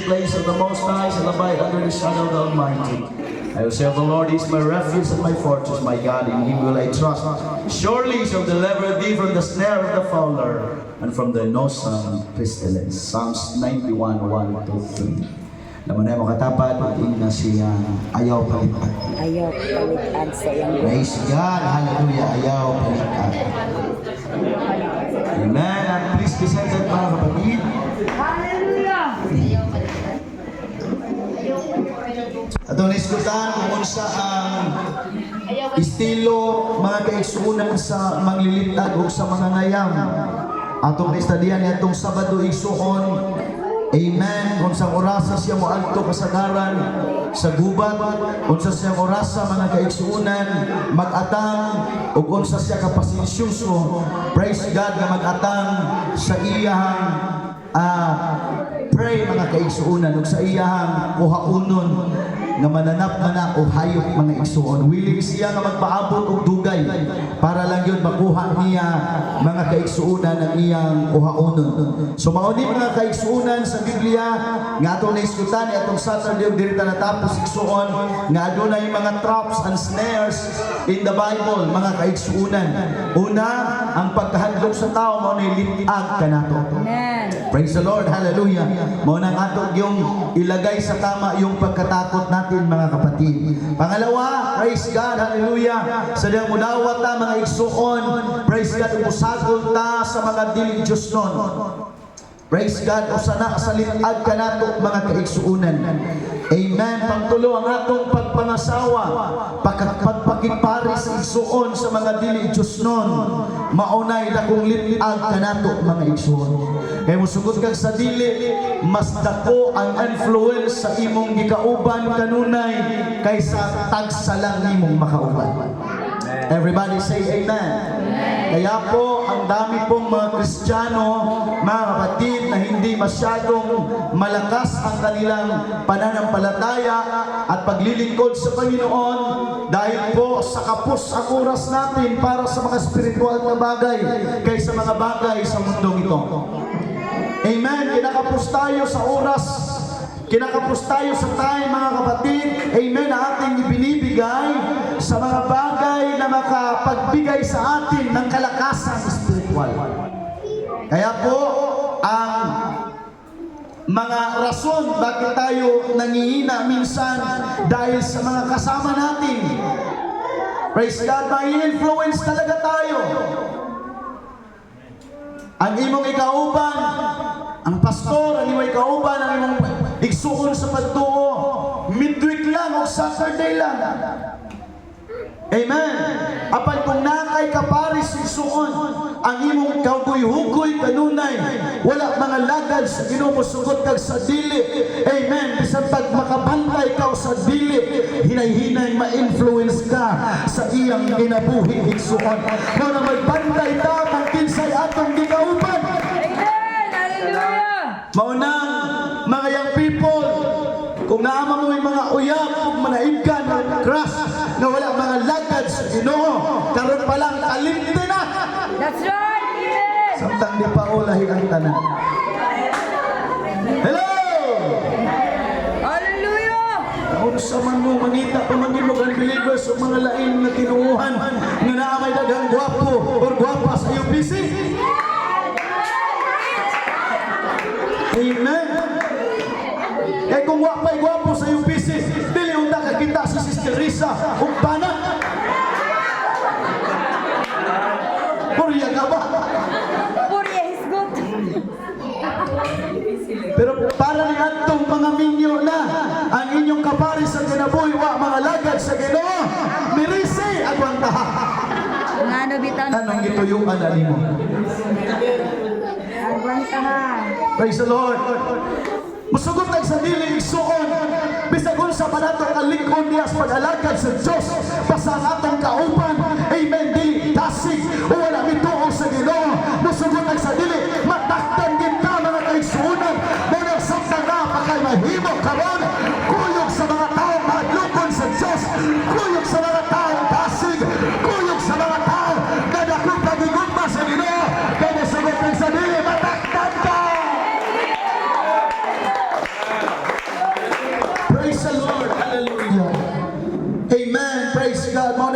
place of the Most High shall abide under the shadow of the Almighty. I will say of the Lord, He is my refuge and my fortress, my God, in Him will I trust. Surely He shall deliver thee from the snare of the fowler and from the noisome pestilence. Psalms 91, 1 to 3. Laman na mo katapad, na siya ayaw palit-ad. Ayaw palit-ad sa iyang Praise God, hallelujah, ayaw palit-ad. Amen. And please be seated, mga kapatid. Hallelujah! Atong naisgutan kung unsa ang estilo, mga kaigsuonan, sa manglilit-ad o sa mga ngayam. Atong naistadiyan atong Sabado, igsuon. Amen. Kung sa orasa siya moadto kasagaran sa gubat, unsa siyang orasa, mga kaigsuonan, mag-atang ug unsa siya kapasensyoso. Praise God, nga mag-atang sa iyang pray, mga kaigsuonan, ug sa iyang kuhaunon nga mananap man na o hayop, mga igsuon. Willing siya nga magpaabot og dugay para lang yun makuha niya, mga kaigsuonan, ang iyang kuhaonon. So mao ni, mga kaigsuonan, sa Biblia nga atong naisgutan atong Saturday ug diri ta natapos, igsuon, nga adunay mga traps and snares in the Bible, mga kaigsuonan. Una, ang pagkahadlok sa tao mao ni lit-ag kanato. Amen. Praise the Lord, hallelujah. Mao nang ato yung ilagay sa tama yung pagkatakot natin, mga kapatid. Pangalawa, praise God, hallelujah. Sa diyang mudawat ta, mga igsuon, praise God, musagol ta sa mga dili Diyos nun. Praise God, usa na sa lit-ag kanato, mga kaigsuonan. Amen. Pangtulo, ang atong pagpangasawa, pagpakipari sa igsuon sa mga dili Diyos nun, maunay dakong lit-ag kanato, mga igsuon. Kay musugot kag sa dili, mas dako ang influence sa imong gikauban kanunay kaysa tagsa lang nimong makauban. Everybody say amen. Kaya po, ang dami pong mga Kristiyano, mga kapatid, na hindi masyadong malakas ang kanilang pananampalataya at paglilingkod sa Panginoon dahil po sa kapos ang oras natin para sa mga spiritual na bagay kaysa mga bagay sa mundong ito. Amen. Kinakapos tayo sa oras. Kinakapos tayo sa time, mga kapatid. Amen. Na ating ibinibigay sa mga bagay na makapagbigay sa atin ng kalakasan spiritual. Kaya po, ang mga rason bakit tayo nangihina minsan dahil sa mga kasama natin. Praise God, may influence talaga tayo. Ang imong ikauban, ang pastor, ang imong ikauban, ang imong igsuon sa pagtuo, midweek lang o Saturday lang. Amen. Apan kung naa kay kaparis, igsuon, ang imong kaugoy-hugoy kanunay, wala mga lagad sa Ginoo, mosugot kag sa dili. Amen. Bisan pag makabantay ka sa dili, hinay-hinay ma-influence ka sa iyang kinabuhi, igsuon. Mao na magbantay ta kung kinsay atong gikauban. Amen! Hallelujah! Mao nang mga young people, kung naa man mo'y mga uyab ug manaigkan ng crush na wala mga lagad sa Ginoo, karon pa lang kalimti na. That's right! Amen! Samtang di pa ulahi ang tanan. Hello! Hallelujah! Unsa man mo mangita pa man mo unbelievers o mga lain nga tinuohan nga naa may daghang gwapo or gwapa sa UPC. Amen. Kay kung wa pa'y gwapo sa UPC, dili unta kakita si Sister Risa ug pana. Purya ka ba? Purya is good. Pero para ni atong mga minyo na ang inyong kapari sa kinabuhi wa mga lagad sa Ginoo, mirisi agwanta. Ngano bitan? Anong gituyuan na nimo? Agwanta ha. Praise the Lord. Musugot tag sa dili, igsuon. Bisag unsa pa nato kalikon niya sa pag-alagad sa Dios, basta ang atong kauban, amen, dili dasig o wala mituo sa Ginoo. Musugot tag sa dili, matakdan din ta, mga kaigsuonan. Mao samtang naa pa kay mahimo karon, kuyog sa mga taong mahadlokon sa Dios, kuyog sa mga taong dasig, kuyog sa mga tao nga dakong pagigugma sa Ginoo. Kay musugot tag sa dili, matakdan ka.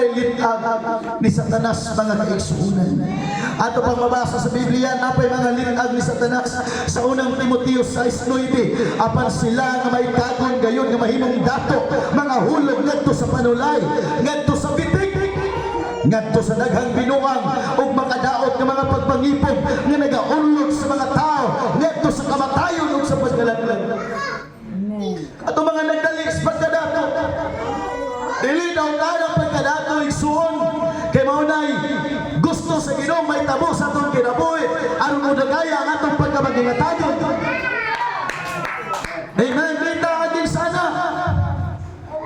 Mao na litag ni Satanas, mga kaigsuonan. Ato pang mabasa sa Biblia, napay mga litag ni Satanas sa Unang Timoteo 6:9, apan sila nga may kagon gayon nga mahimong dato, mga hulog ngadto sa panulay, ngadto sa bitik, ngadto sa daghang binuang ug makadaot nga mga pagpangipon nga nagaunlog sa mga tao ngadto sa kamatayon ug sa pagkalaglag. Amen. Ato mga nagdali sa pagkadato. Dili daw tayo ang pagkadato, igsuon. Kay mao nay gusto sa Ginoo may tabo sa atong kinabuhi aron modagaya ang atong pagkamagingatagon. Amen. Bita agin sana.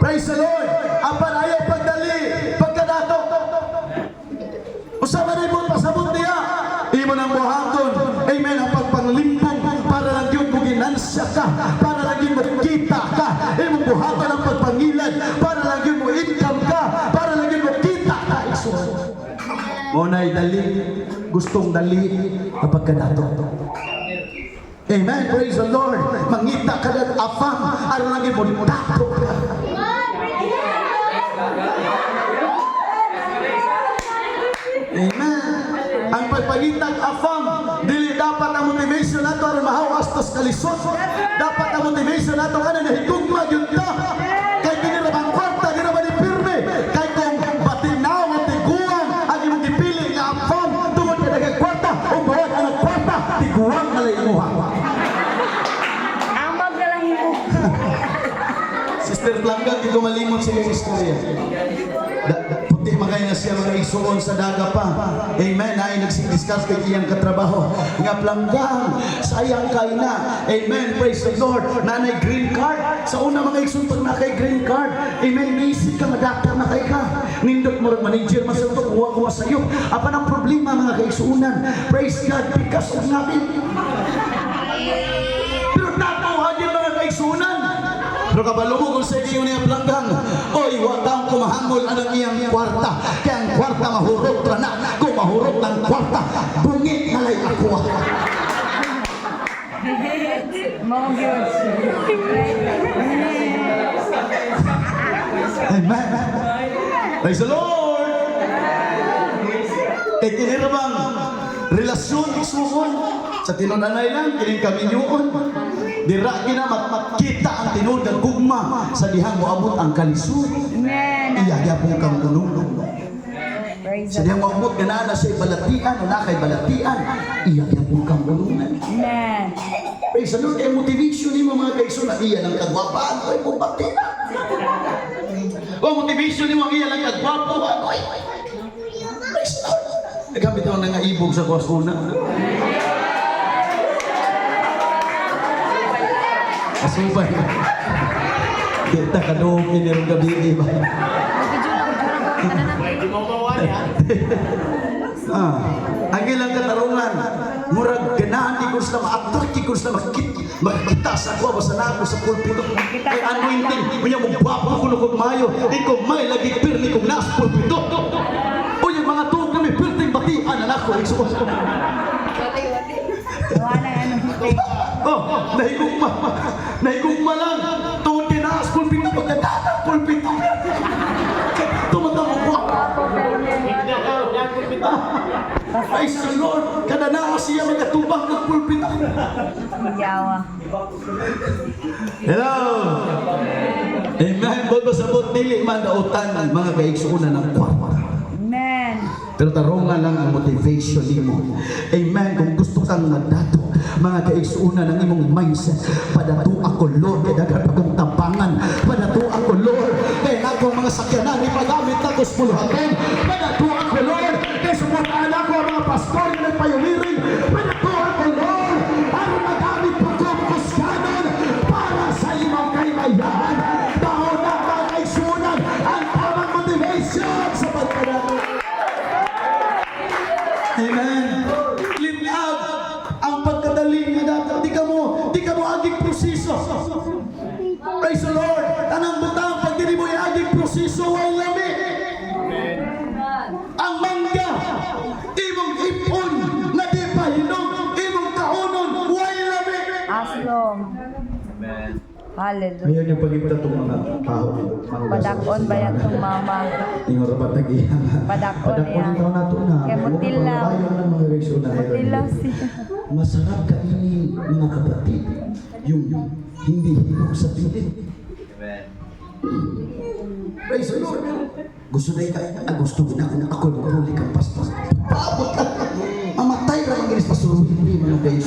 Praise the Lord. Apan ayaw pagdali pagkadato. Usa man ay pasabot niya. Imo nang buhaton. Amen. Ang pagpanglimpong para lang yun mo ginansya ka. Para lang yun mo kita ka. Imong buhaton ang pagpangilad. Para lang yun mo income ka. Para lang yun mo kita ka. Igsuon. Mao na'y dali. Gustong dali ang pagkadato. Amen. Praise the Lord. Mangita ka ng afam. Aron lang yun mo dato ka. Amen. Ang pagpangitag afam, dili dapat ang motivation nato aron mahawas tas kalisod. Dapat ang motivation nato kana nahigugma gyud ta. Kay dili ra bang kwarta, dili ra ba ni pirme. Kay kung batinaw nga tiguang ang imong gipili nga afam tungod kay daghang kwarta ug bawag ang kwarta, tiguang na lang imuha. Amag na lang imo. Sister Blanca, di ko malimot sa iyong istorya. Puti man kayo na siya mga igsuon sa daga pa. Amen. Ay nagsidiscuss kay iyang katrabaho. Nga planggang, sayang kay na. Amen. Praise the Lord. Nanay green card. Sa una, mga igsuon, pag nakay green card, amen, naisip ka, madakta na kay ka. Nindot mo rin manager, masal to, kuha-kuha sa iyo. Apan ang problema, mga kaigsuonan, praise God, because of natin. Pero tatawahan yung mga kaigsuonan. Pero kabalo mo kung sa iyo niya planggang, oy, wa taong kumahangol anang iyang kwarta. Kaya ang kwarta mahurot ra na. Kung mahurot ng kwarta, bungi na lay ako. Mao gyud. Amen. Praise the Lord. Kay kini ra bang relasyon, igsuon, sa tinud-anay lang kining kaminyuon. Dira gina makita ang tinuod nga gugma sa dihang moabot ang kalisod. Amen. Iya gyapon kang unong. Praise Sa the dihang moabot nga naa na siya balatian o na kay balatian, iya gyapon kang ununan. Amen. Praise the Lord. Kay motivation nimo, mga kaigsoon, na iya lang kagwapa, ako ay bumati na. O motivation nimo ang iya lang kagwapo, ako ay. Praise the Lord. Nagamit ako nga ibog sa kuwas una. Asubay. Kita kadungog ni nirong gabi, di ba? Ah, ang ilang katarungan, murag ganahan di ko sila ma-attract, di ko sila makita sa ako, basta na ako sa pulpito. Kay anointing, unya mo gwapo ko kog mayo, di ko may lagi pirmi kong nasa pulpito. Unya mga tuog kami, pirting batian na ako, igsuon. Wala ano. Oh, nahigugma. Nahigugma lang. Tungod kay naas pulpito, pagkadata pulpito. Tumata mo ko. Praise the Lord. Kada naa siya magatubang ng pulpito. Yawa. Hello. Amen. Bod pasabot dili man dautan mga kaigsuonan ng kwarta. Amen. Pero tarungan lang ang motivation nimo. Amen. Kung gusto kang madato, mga kaigsuonan, ang imong mindset, padato ako, Lord, kay daghan pa kong tabangan. Padato ako, Lord, kay akong mga sakyanan ipagamit nako sa buluhaton. Padato ako, Lord, kay suportahan ako ang mga pastor nga nagpioneering. Padato ako, Lord, aron magamit po ko kusganon para sa imong kaymayan. Mao na, mga kaigsuonan, ang tamang motivation sa pagpadato. Amen. Linag ang pagkadali nga dapat. Di ka mo aging proseso. Praise the Lord. Tanang butang pag dili mo iaging proseso, way lami. Ang mangga, imong ipon na di pa hinog, imong kaunon, way lami. Aslong. Hallelujah. Ayaw niyo pagipta itong mga kahoy. Padakon ba yan itong mama? Ingon ra ba tag-iya? Padakon Padakon yan. ikaw nato na. Kaya mutilaw. Ayaw ng mga reaksyon na Mutilaw siya. Masarap kainin, mga kapatid, yung hindi hinog sa pilit. Praise the Lord. Gusto na ikaw, ah, gusto na ako, ako nagpuli kang pastor. Paabot ka. Mamatay ra ang ginis pastor, hindi mga kayo.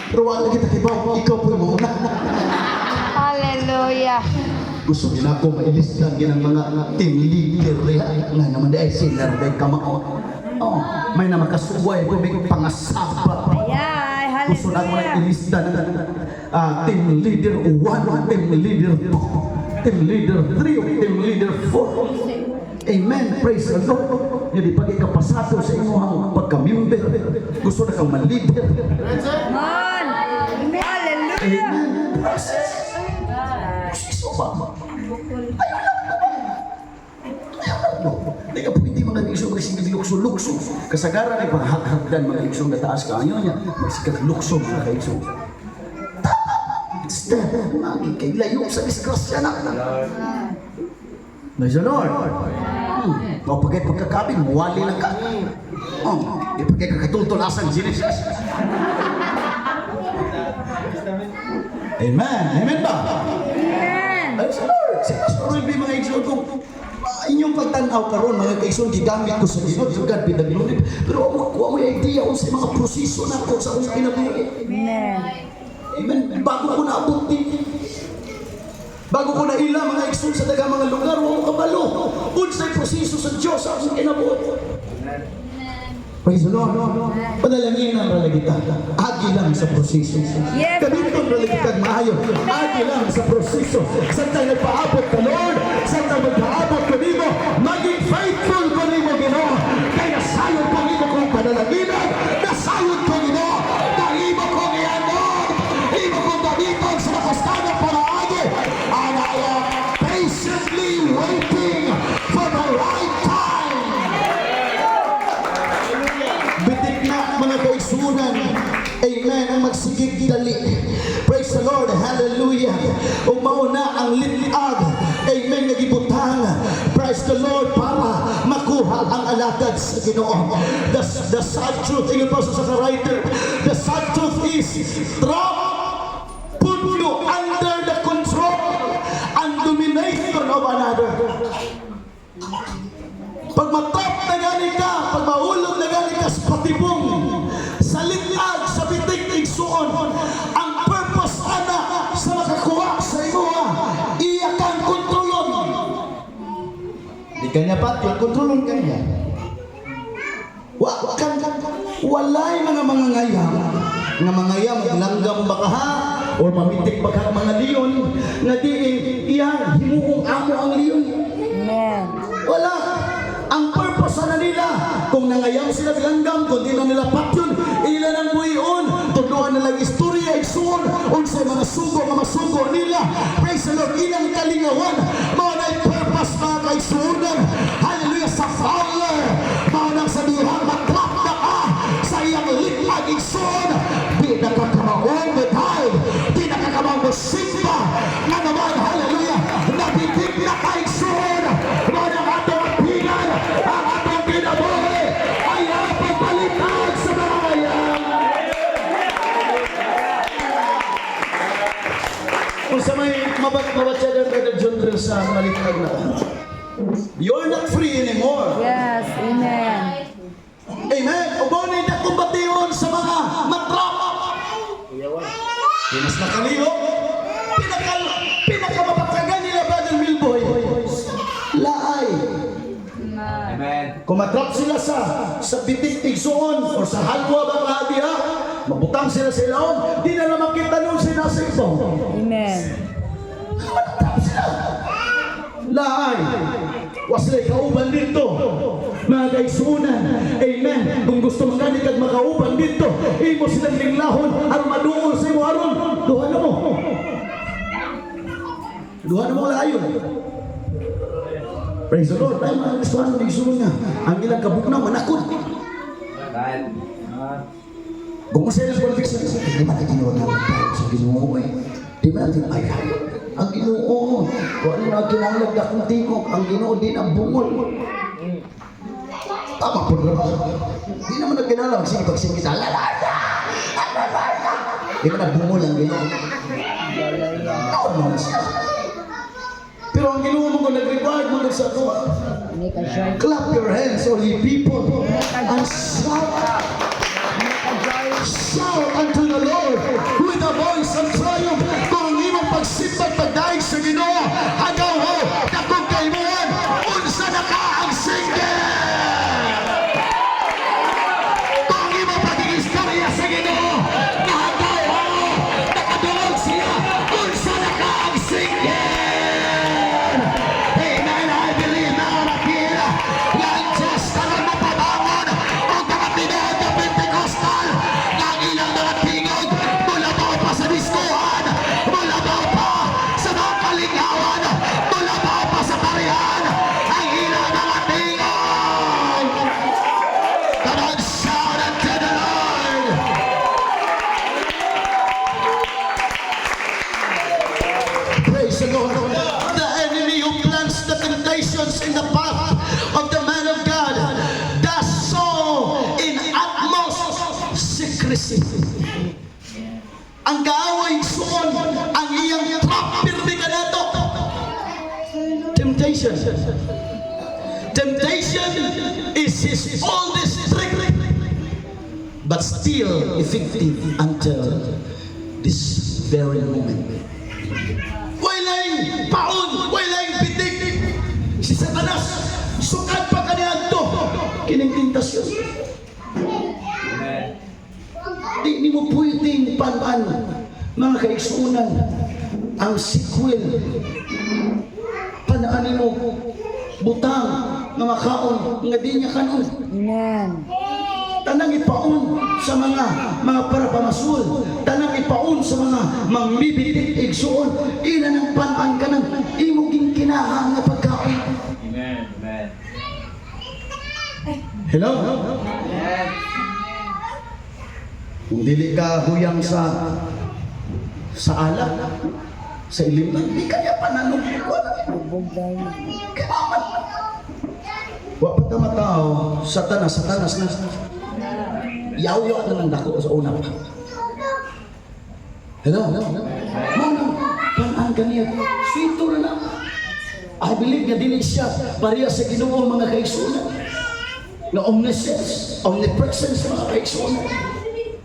Pero wala kita kibaw, ikaw po yung mauna. Hallelujah. Gusto nila ako mailistan ginang mga team leader riha nga naman dahil sila rin dahil kamao. Oh, may na makasuway ko may pangasaba. Ayay, Gusto na ako na hallelujah. ilista ng team leader 1, team leader 2, team leader 3, team leader 4. Amen. Praise the Lord. Hindi pag ikapasado sa inyong pagka-member, gusto na kang ma-leader. Come on. Hallelujah. Amen. Process. Proseso ba? Ayaw lang naman. Ayaw lang no. Hindi ka pwede mga igsoon magsigig lukso-lukso. Kasagaran ay panghaghagdan mga igsoon na taas ka. Ayaw niya, magsigag lukso mga kaigsoon. Tama! Step, magi kay layo sa disgrasya na. Praise the Lord. O pagkay pagkakabing, muwali lang ka. Oh, di pagkay kakatultol asang Genesis. Amen. Amen ba? Amen. Praise the Lord. Si Pastor Ruby, mga igsoon, kung inyong pagtanaw karon mga kaigsoon, gigamit ko sa Ginoo, to God be the glory. Pero wa mo idea unsa mga proseso nako sa akong kinabuhi. Amen. Amen. Bago ko naabot din. Bago ko naila mga igsoon sa daghang mga lugar, wa mo kabalo unsay proseso sa Dios sa akong kinabuhi. Praise the Lord. Panalangin ang lagi ta. Agi lang sa proseso. Yes, Gamiton ra lagi hallelujah. tag maayo. Agi lang sa proseso. Samtang nagpaabot ka, Lord, samtang magpaabot ko nimo, maging faithful ko nimo, Ginoo. Kay nasayod ko nimo kung panalanginan, nasayod ko Ginoo, na imo kong ianod, imo kong gamiton sa makastanang pamaagi. And I am patiently waiting for the right time. Bitik na mga kaigsunan. Amen. Ang magsigig dali. Praise the Lord. Hallelujah. Ug mao na ang litag. Amen. Nga gibutang. Praise the Lord para makuha ang alagad sa Ginoo. The sad truth, ingon pa sa writer, the sad truth is trap put you under the control and domination of another. Pag ma-trap na gani ka, pag mahulog na gani ka sa patibong, sa litag, sa bitik, igsuon, ang purpose ana sa makakuha sa imuha, iya kang kontrolon. Di kanya patyon, kontrolon kanya. Wa kan walay mga mangangayam nga mangayam maglanggam ba ka ha or mamitik ba ka ang mga leon nga diin iya himuong amo ang leon. Amen. Wala. Ang purpose na nila, kung nangayam sila bilanggam, kung di na nila patyon, ila nang buhion, tudloan na lang istorya, igsuon, unsay mga sugo, mga masugo nila. Praise the Lord, ilang kalingawan, mao na purpose mga kaigsuonan. Hallelujah, sa fowler, mao nang sabihan, ma-trap na ka sa iyang litag igsuon, di nakakamaong mo, di nakakamaong mo simba, nga naman, hallelujah, nabitig na kaigsuon, mao nang atong apinan, ang atong kinabuhi, ay ang pagbaliktad sa mga ngayam. Kung sa may mabatyagan, Brother John Drill, sa malitag na ka. You're not free anymore. Yes, amen. Amen. Ubo na akong bation sa mga ma-trap. Pinas na kaliyo. Pinakamabatagan nila, Brother Milboy. Laay. Amen. Kung ma-trap sila sa bitik igsuon or sa halwa ba mga diha, mabutang sila sa ilaon, di na naman kita noon sinasito. Amen. Ma-trap sila. Laay. Wasila'y kauban dito. Mga kaigsunan. Amen. Kung gusto mo gani kag makauban dito, imo silang linglahon aron maduol sa imo aron. Duha na mo. Duha na mo layon. Praise the Lord. Ay, mga gusto ano, igsuon nga. Ang ilang kabugnaw, manakot. Amen. Kung sa ilang conviction, hindi man Ginoo na tayo sa Ginoo eh. Di ba natin, ay, ang Ginoo, wala na kinahanglan akong tingog, ang Ginoo di na bungol. Tama po na ba? Di naman na kinahanglan, sige, pagsingi sa lalaya! Di ba na bungol ang Ginoo? Noon man siya. Pero ang Ginoo mo kung nag-required mo sa ato, Make a joy. clap your hands, all ye people, and shout. Shout unto the Lord with a voice of triumph. Kung ang imong pagsimbag pagdaig sa Ginoo, hagaw ho, dakong kaimuan, unsa na ka ang single! Kung ang imong pag-iistorya sa Ginoo, nahagaw ho, nakadungog siya, unsa na ka ang single! Amen. I believe na rakil nga ang Diyos karon mapabangon og mga tinuod nga Pentecostal nga ang ilang mga tingog mulabaw pa sa diskuhan, mulabaw pa sa mga kalinghawan, mulabaw pa sa parihan ang ilang mga tingog. Come on, shout unto the Lord. Praise the Lord. The enemy who plants the temptations in the path of the man of God does so in utmost secrecy. Ang kaaway suon, ang iyang trap pirmi kanato. Temptation. Temptation is his oldest trick, but still effective until this very moment. Walay paon, walay bitik. Si Satanas, sukad pa kaniadto kining tentasyon. Amen. Di nimo pwedeng pan-an, mga kaigsuonan, ang sequel. Panaan mo butang nga makaon nga di niya kanon. Amen. Tanang ipaon sa mga parapamasul, tanang ipaon sa mga mangbibitik, igsuon, ila ng pan-an ka ng imong kinaha nga pagkaon. Amen. Amen. Hello? Amen. Kung dili ka huyang sa alak, sa ilimnan, di ka niya pananong. Wala. Hubog dahil. Kailangan. Wa pa ka matao, satanas, satanas na. Yaw-yaw na ng dako sa una pa. Hello? Mano, pan-an ka niya. Sweet na na. I believe nga dili siya pareha sa Ginoo, mga kaigsuonan, nga omniscience, omnipresence, mga kaigsuonan.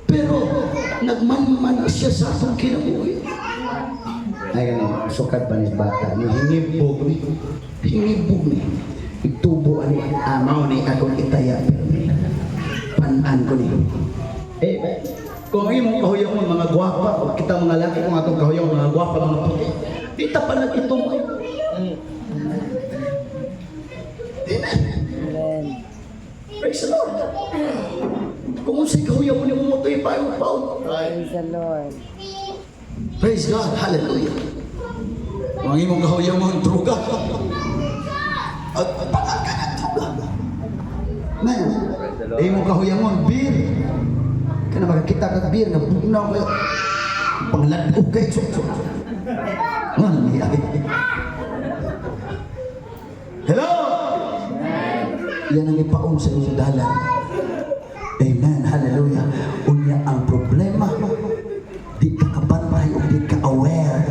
Pero nagmanman siya sa atong kinabuhi. Ay ganun, sukat pa ni bata ni hingibog ni. Hingibog ni. Itubo ani amaw ni akong itaya pero pan-an ko ni. Eh, kung ang imong kahuyaw mo mga gwapa, o kita mga laki kung atong kahuyaw mga gwapa, mga puti, di ta pa nag-itom ay. Amen. Amen. Praise the Lord. Kung unsay kahuyaw mo ni mo ito ipayo paon. Praise the Lord. Praise God. Hallelujah. Kung ang imong kahuyaw mo ang druga, at pan-an ka ng druga. Man, Praise the Lord. imong kahuyaw mo ang beer. Kana makakita kag beer nga bugnaw kayo. Pangladog kay tsuk tsuk. Ano niya? Hello? Yan ang ipaon sa iyong dalan. Amen. Hallelujah. Unya ang problema, di ka kabantay o di ka aware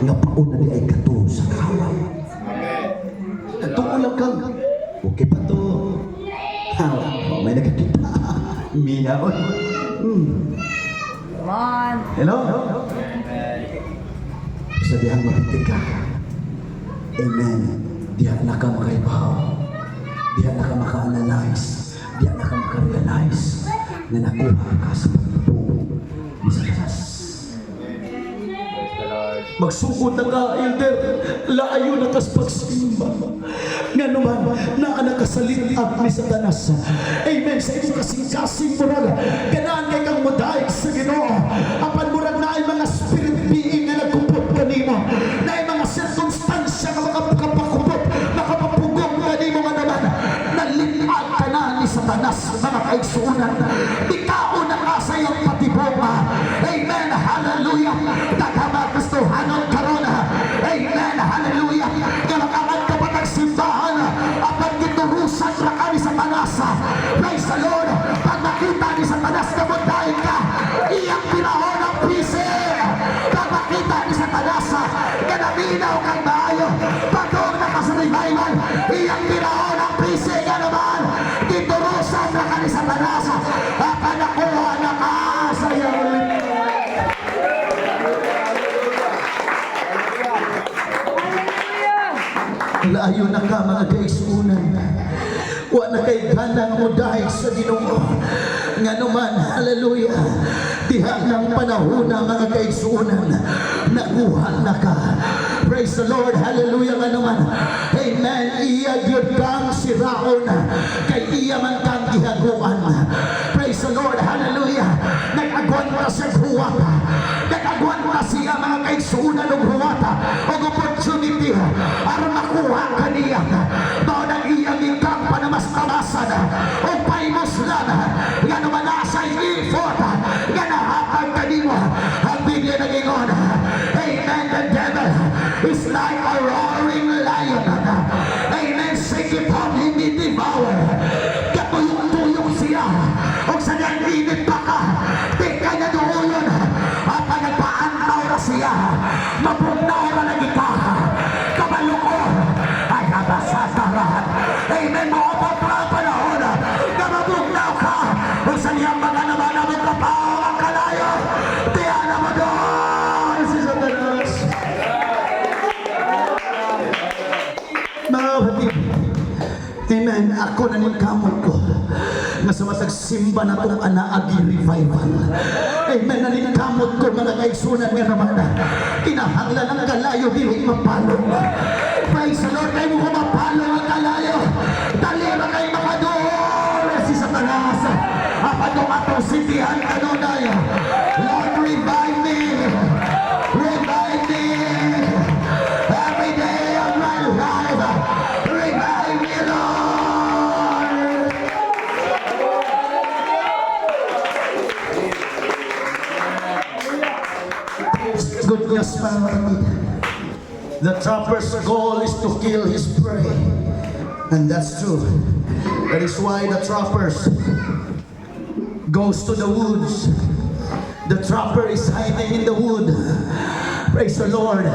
nga paon na di ay kato sa kaaway. Nagtuo lang kang, okay pa to. Ha, oh, may nakakita. Miya, oy. Come on. Hello? Amen. Sa dihang mabitig ka. Amen. Diha na ka makaibaw. Diha na ka maka-analyze. Diha na ka maka-realize na nakuha ka sa pagtubong ni Satanas. Praise the Lord. Magsugod na ka, elder. Laayo na kas pagsimba. Nga naman, naa na kasalit ni Satanas. Amen. Sa imong kasing-kasing murag, ganaan kay kang modaig sa Ginoo. Apan murag naay mga spirit being nga nagkupot kanimo. Naay mga sirkumstansya nga makapakupot, makapapugong kanimo nga naman. Nalinag ka na ni Satanas, mga kaigsuonan. Ikaw na ka sa iyong patibong. Amen. Hallelujah. Daghang mga Kristohanon. Paminaw kang maayo. Padong na ka sa revival. Iyang biraon ang PC nga naman. Giturusan na ka ni Satanas. Apan nakuha na ka sa iyang Hallelujah. Layo na ka, mga kaigsuonan. Wa na kay gana nga modayeg sa Ginoo. Nganuman, hallelujah. Diha ng panahon na, mga kaigsuonan, nakuha na ka. Praise the Lord, hallelujah, nganuman. Amen. Iya gyud kang siraon kay iya man kang gihaguan. Praise the Lord, hallelujah. Nag-agwanta sa huwata. Nag-agwanta siya, mga kaigsuonan, og huwata og opportunity aron makuha kaniya. Mao nang iyang ikang panamastabasan og pahimuslan nga naman nasa effort nga nahatag kanimo. Ang Biblia nagingon, amen, the devil is like a roaring lion. Amen, seeking whom he may devour. Katuyok-tuyok siya. Og sa diyang init pa ka, di ka niya duuyon. Apan nagpaantaw ra siya. Mabugnaw ra lagi ka. Kabalo ko. Ay, habasatarahan. Amen, moabot ra ang panahon nga mabugnaw ka. Og sa diyang mga naman mo kapaw ang kalayo. Diya na mo doon si Satanas. Mga kapatid, amen, ako na kamot ko nga sa matag simba na itong anaagi revival. Amen, naningkamot ko, mga kaigsuonan, nga naman. Kinahanglan ang kalayo, dili mapalo. Praise the Lord, kay mo ko mapalo ang kalayo. Dali ra kay makaduol si Satanas. Apan kung atong sintihan kanunay, Lord, revive me. Revive me. Every day of my life. Revive me, Lord. Good news, mga kapatid. The trapper's goal is to kill his prey. And that's true. That is why the trappers goes to the woods. The trapper is hiding in the wood. Praise the Lord.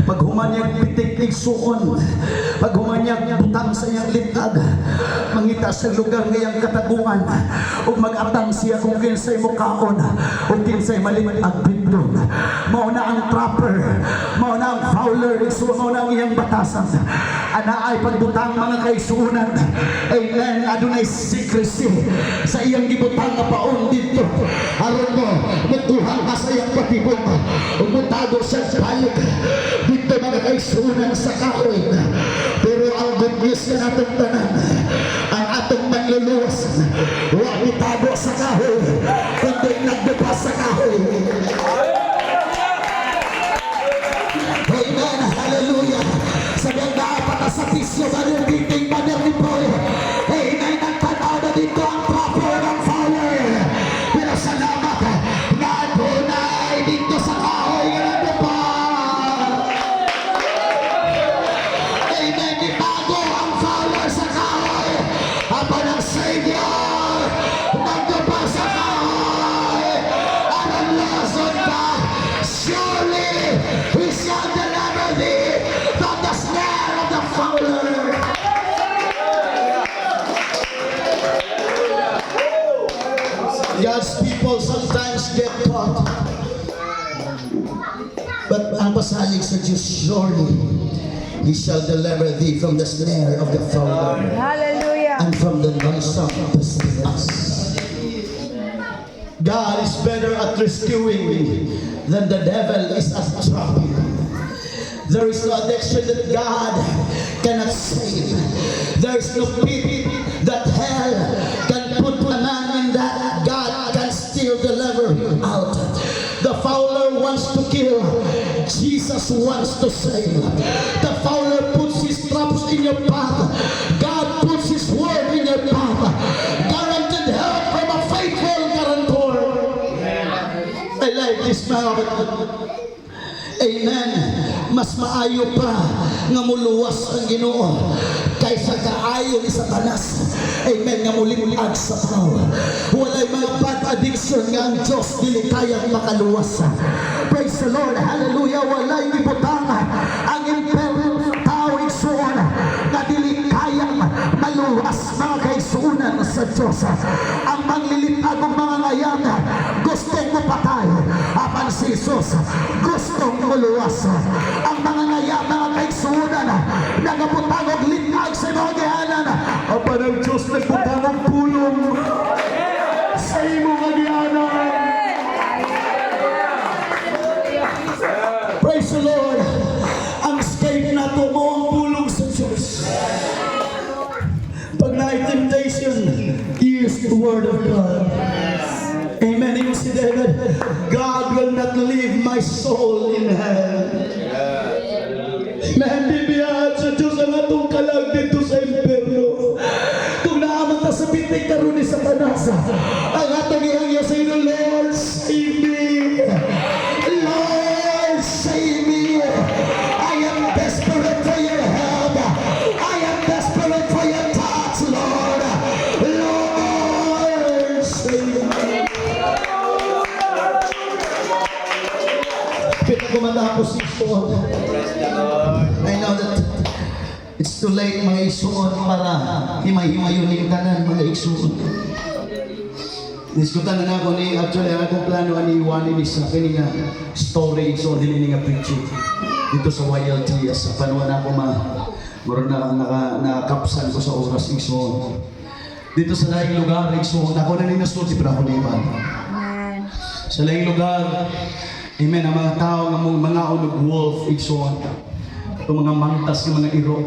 Pag human niyang pitik igsuon, pag human niyang butang sa iyang litag, mangita sa lugar ngayang katagungan, ug mag-atang siya kung kinsay mukaon, ug kinsay malitag bindon. Mao na ang trapper, mao na ang fowler, igsuon, mao na ang iyang batasan. Ana ay pagbutang, mga kaigsuonan. Amen. Adunay secrecy sa iyang gibutang nga paon dito. Aron mo, mukuha ka sa iyang patibong. Ug mutago siya balik dito, mga kaigsuonan, sa kahoy. Pero ang good news na natong tanan, ang atong manluluwas, wa mitago sa kahoy, kundi nagbuka sa kahoy. Amen. Hallelujah. Sa diyang pa sa pisyo, banner meeting, banner ni Paul. Amen. Nagtanaw na dito ang trapper ng fowler. Pero salamat na adunay dito sa kahoy nga nagbuka. Amen. Itago ang fowler sa kahoy. Apan ang Savior nagdupa sa kahoy. Aron luwason ka. Surely He shall deliver thee from the snare of the fowler. God's people sometimes get caught. But ang pasalig sa Diyos, surely He shall deliver thee from the snare of the fowler Hallelujah. And from the noisome pestilence. God is better at rescuing than the devil is at trapping. There is no addiction that God cannot save. There is no pit that hell can put a man in that God can still deliver him out. The fowler wants to kill. Jesus wants to save. The fowler puts his traps in your path. God puts his word in your path. Guaranteed help from a faithful guarantor. I like this, mga kapatid. Amen. Mas maayo pa nga muluwas ang Ginoo kaysa kaayo ni Satanas. Amen. Nga mulimag sa tao. Walay mga bad addiction nga ang Diyos dili kayang makaluwas. Praise the Lord. Hallelujah. Walay gibutang ang Jesus. Ang manglilitag og mga ngayat gustong mopatay, apan si Jesus gustong moluwas. Ang mga ngayat, mga kaigsuonan, nagabutang og litag sa imong agianan, apan ang Diyos nagbutang og pulong sa imong agianan. Praise the Lord. Ang escape nato mao ang pulong sa Diyos. Pag naay temptation, use the word of God. Amen. Ingon si David, "God will not leave my soul in hell." Amen. Di biyaan sa Diyos ang atong kalag didto sa impyerno. Kung naa man ta sa bitik karon ni Satanas, ang atong ihangyo sa inyo, "Lord, save me. Lord, save me. I am desperate for your help. I am desperate for your touch, Lord. Lord, save me." Pita ko matapos, igsoon. Praise the Lord. I know that it's too late, mga igsoon, para himay-himayon ning tanan, mga igsoon. Nisgutan na nako ni, actually ang akong plano ani iwan ni sa kini nga story, igsoon, dili ni nga preaching didto sa YLTS, apan wala ako ma murag na naka nakapsan ko sa oras, igsoon. Didto sa laing lugar, igsoon, ako na ni nasulti pero ako ni iban. Amen. Sa laing lugar, amen, ang mga tao nga mga og wolf, igsoon. Katong mga mangtas nga mga iro.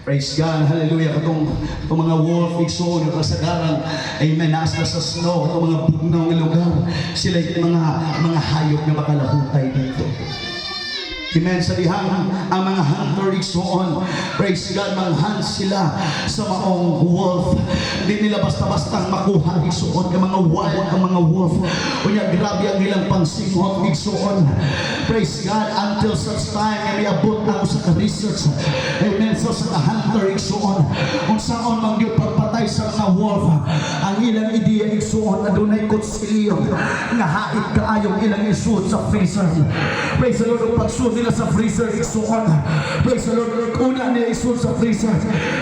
Praise God, hallelujah. Katong mga wolf, igsoon, yung kasagaran, amen, naa sila sa snow, katong mga bugnaw nga lugar. Sila yung mga hayop nga makalahutay didto. Amen. Sa dihang ang mga hunter, igsoon, praise God, manghunt sila sa maong wolf. Di nila basta-basta makuha, igsoon, kay mga wild ang mga wolf. Unya grabe ang ilang pangsinghot, igsoon. Praise God, until such time nga miabot na ako sa research. Amen. So sa hunter, igsoon, kung saon man gyud pagpatay sa mga wolf, ang ilang ideya, igsoon, adunay kutsilyo nga hait kaayong ilang isud sa freezer. Praise the Lord, ug pagsud nila sa freezer, igsoon. Praise the Lord, una nila isud sa freezer.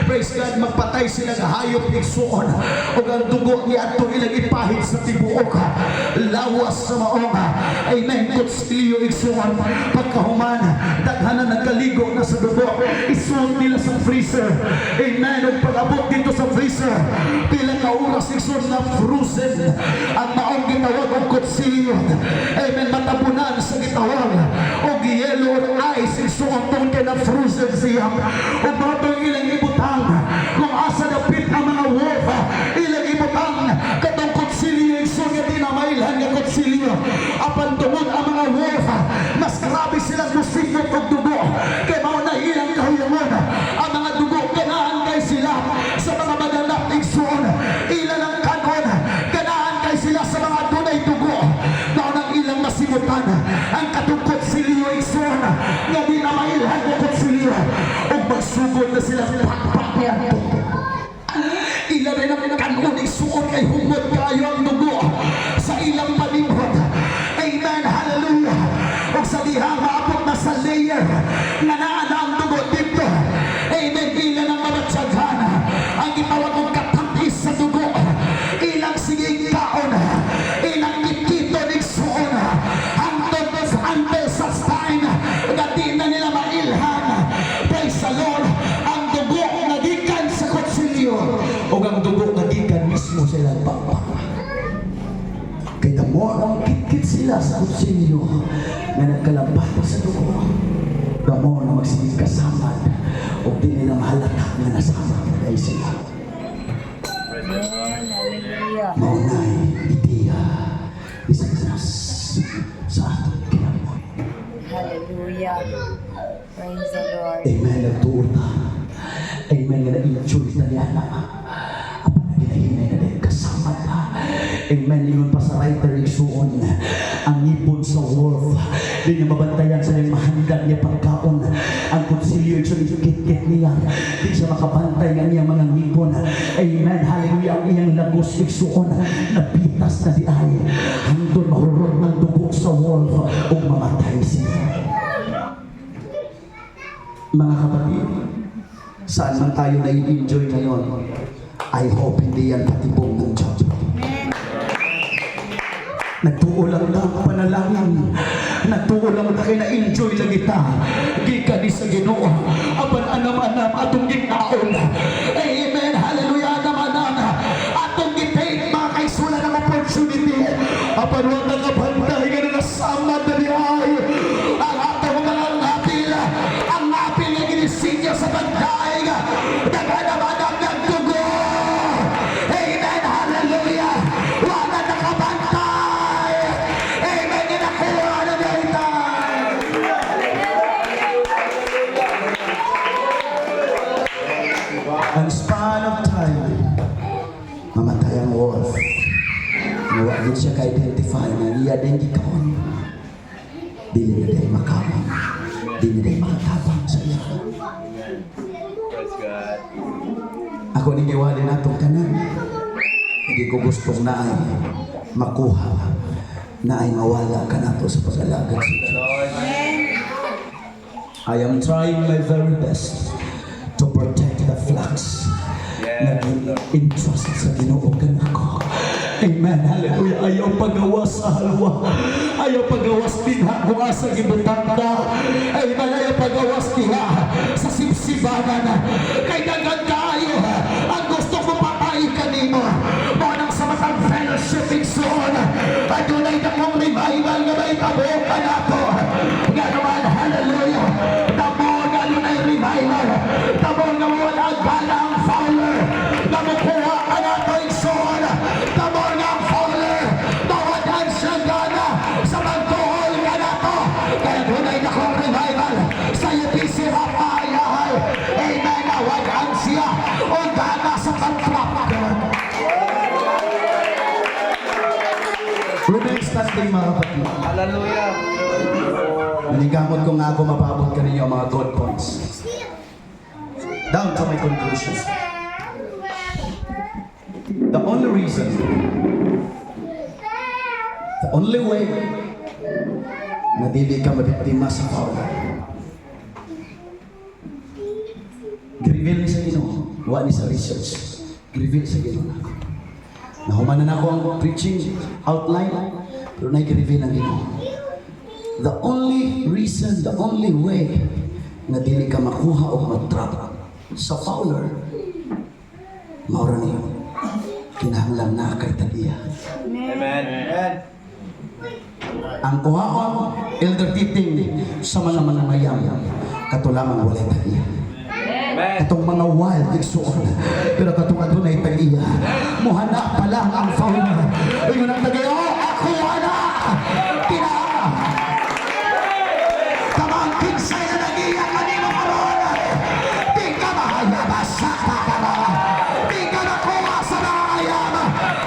Praise God, magpatay sila nga hayop, igsoon. Ug ang dugo niadto ilang ipahid sa tibuok lawas sa maong, amen, kutsilyo, igsoon. Pagkahuman, daghanan nagkaligo na sa dugo, isud nila sa freezer. Amen, ug pag-abot didto sa freezer, pila ka oras, igsoon, na frozen ang maong gitawag og kutsilyo. Amen, matabunan sa gitawag og yelo or ice, igsoon, tungod kay na frozen siya. Ug mao tong ilang ibutang kung asa dapit ang mga wolf, ilang ibutang katong kutsilyo, igsoon, nga di na mailhan nga kutsilyo. Apan tungod ang mga wolf mas grabe silang musingot og dugo kay mao na ilang kahuyangon ang mga dugo, ganahan kay sila sa mga madanap, igsoon. Ila lang kanon, ganahan kay sila sa mga dunay dugo. Mao nang ilang masimutan ang katong kutsilyo, igsoon, nga di na mailhan nga kutsilyo, ug magsugod na sila pakpak niadto. Ila rin ang kanon, igsoon, kay humot kayo ang dugo sa ilang paninghot. Amen, hallelujah. Ug sa dihang maabot na sa layer nga naa na ang dugo didto, amen, ila nang mabatsaghan ang gitawag og katam-is sa dugo. Ilang siging kaon, ilang kitkiton, igsoon, hangtod until such time nga di na nila mailhan. Praise the Lord, ang dugo nga gikan sa kutsilyo o ang dugo nga gikan mismo sa ilang pakpak. Kay the more ang kitkit sila sa kutsilyo nga nagkalabati sa dugo, the more na magsigig kasamad o di nila mahalata nga nasamad na diay sila. Amen. Hallelujah. Mao na'y ideya ni Satanas sa atong kinabuhi. Hallelujah. Praise the Lord. Amen, nagtuo ta. Amen, nga na-enjoy ta niya na. Apan ginahinay na din kasama ta. Amen, ingon pa sa writer, igsuon, ang ngipon sa wolf, di niya mabantayan sa iyang mahandad niya pagkaon. Ang kutsilyo, igsuon, kit-kit niya. Di siya makabantay nga niyang mga ngipon. Amen, hallelujah, ang iyang lagos, igsuon, napitas na diay. Hangtod mahurot ng dugo sa wolf, ug mamatay siya. Mga kapatid, saan man tayo nai-enjoy ngayon, I hope hindi yan patibong ng Diyos. Nagtuo lang ta ang panalangin. Nagtuo lang ta kay na-enjoy lang kita. Gikan ni sa Ginoo. Apan anam-anam atong gikaon. Amen. Hallelujah. Anam-anam. Atong gi-take, mga kaigsuonan, ng opportunity. Apan wa nakabantay nga nasamad na diay ang atong mga ngapil. Ang ngapil nga ginisinyo sa pagdaig. Nag-anam-anam ng dugo. Amen. Hallelujah. Wala nakabantay. Amen. Ginakuha na dito. Ang span of time, mamatay ang wolf. Nga din siya ka-identify na niya din gikaon. Dili na diay makaon. Dili na diay makatabang sa iya. Praise God. Ako ning giwali natong tanan. Hindi ko gustong na ay makuha, na ay mawala ka nato sa pag-alagad sa The Lord. I am trying my very best to protect the flocks nag-entrust sa Ginoo kanako. Amen. Hallelujah. Ayaw pagawas sa halwa. Ayaw pagawas dinha kung asa gibutang ka. Amen. Ayaw pagawas diha sa sibsibanan. Kay daghan kaayo ang gusto ko patay kanimo. Mao nang sa matag fellowship, igsoon, adunay dakong revival nga may tabo kanato. Nga naman, hallelujah. Tabo nga adunay revival. Tabo nga wala gana ang fowler nga mukuha kanato, igsoon. Tabo nga ang fowler mawadan siya gana sa magtuhol kanato. Kaya adunay dakong revival sa UPC Rapayahay. Amen. Nawadan siya o gana sa pag-trap. Remain standing, mga kapatid. Hallelujah. Manigamot ko nga ako mapabot kaninyo ang mga God points. Down to my conclusion. The only reason, the only way na dili ka mabiktima sa fowler. Gi-reveal ni sa Ginoo, wa ni sa research. Gi-reveal sa Ginoo nako. Nahumanan ako ang preaching outline, pero nag-reveal ang Ginoo. The only reason, the only way na dili ka makuha o matrap sa fowler, mao ra niyo. Kinahanglan na kay tag-iya. Amen. Amen. Ang kuhaon, Elder Titing, sa mga mangamayam, kato lamang walay tag-iya. Amen. Katong mga wild, igsuon. Pero katong adunay tag-iya, muhana pa lang ang fowler. Ingon ang tag-iya, "Oh, ako ana! Kina! Kamang kinsay na nag-iya kanimo karon. Di ka mahayabasa ka ka. Di ka makuha sa mga ayam.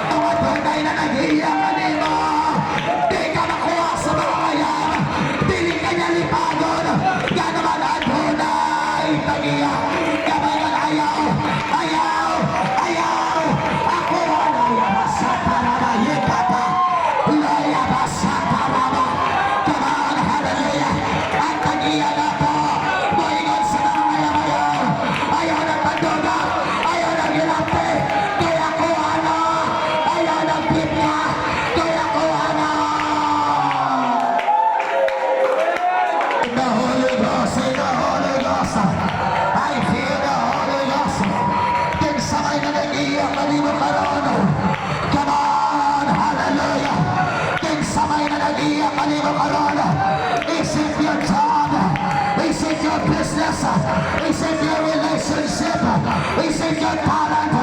Ang adunay na nag-iya kanimo. Di ka makuha sa mga ayam. Dili ka niya lipagon. Nga naman adunay tag-iya. Kamangan ayaw, ayaw, ayaw. Ako ang ayabasa karama yekata. Layabasa karama. Come on, hallelujah. Ang tag-iya na to, moingon sa mga ayaw, ayaw ng panduga, ayaw ng gilante, kaya ko ano, ayaw ng Biblia, kaya ko ano. The Holy Ghost, the Holy Ghost. I feel the Holy Ghost. Kinsa may na nag-iyak kanimo karon? Come on, hallelujah. Kinsa may na nag-iyak kanimo karon? Is it your job? Is it your business? Is it your relationship? Is it your talent?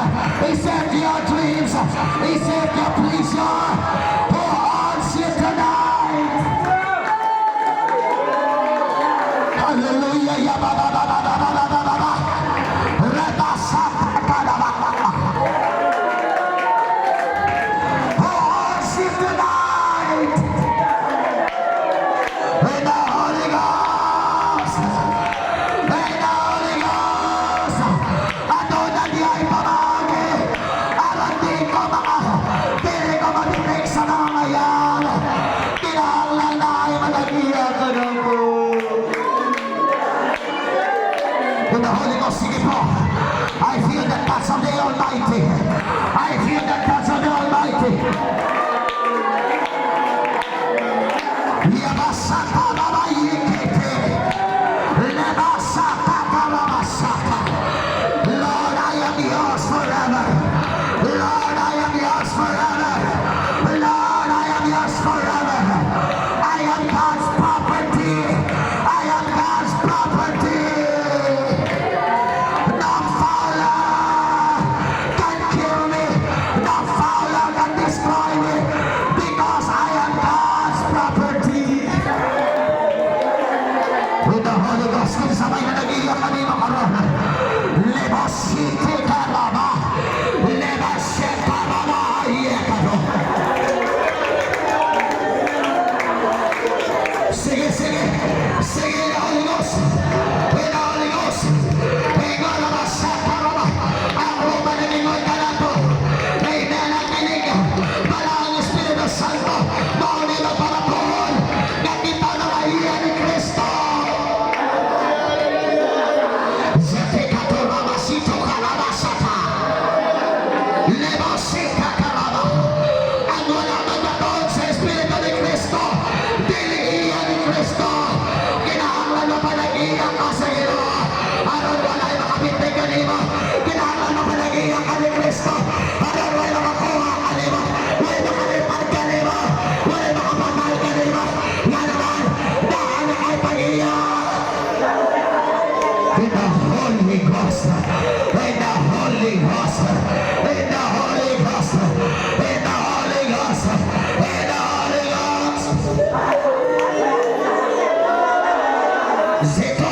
Is it your dreams? Is it your pleasure? Who owns you tonight? Hallelujah. Ya ba ba ba ba ba ba ba ba ba. Reba sa ba ba ba ba. Who owns you tonight? In the Holy Ghost. In the Holy Ghost. Ato na diay pamagi. Aron di ko maka, dili ko madinig sa mga ngayan. Kinahanglan na ay managiya ka na po. In the Holy Ghost, sige po. I feel the touch of the Almighty. In the Holy Ghost, kinsa may nag-iyak kanino karon? Lebasite karama. Lebasite karama. Yekado. Sige, sige. Sige, in the Holy Ghost. In the Holy Ghost. Ingon na sa karama. Ang Roma na ingon kanato. Amen. Ang kinig. Balaang Espiritu Santo. Mao ni para nga kita na iya ni Kristo. Zetekato ramasito karabasata. Lebasita karama. Ang wala magatuon sa Espiritu ni Kristo, dili iya ni Kristo. Kinahanglan mo panag-iya ka sa Ginoo aron walay makabitay kanimo. Kinahanglan mo panag-iya ka ni Kristo aron walay makakuha kanimo, walay makalipad kanimo, walay makapatay kanimo. Nga naman, daan na kay pag-iya. In the Holy Ghost, in the Holy Ghost, in the Holy Ghost, in the Holy Ghost, in the Holy Ghost.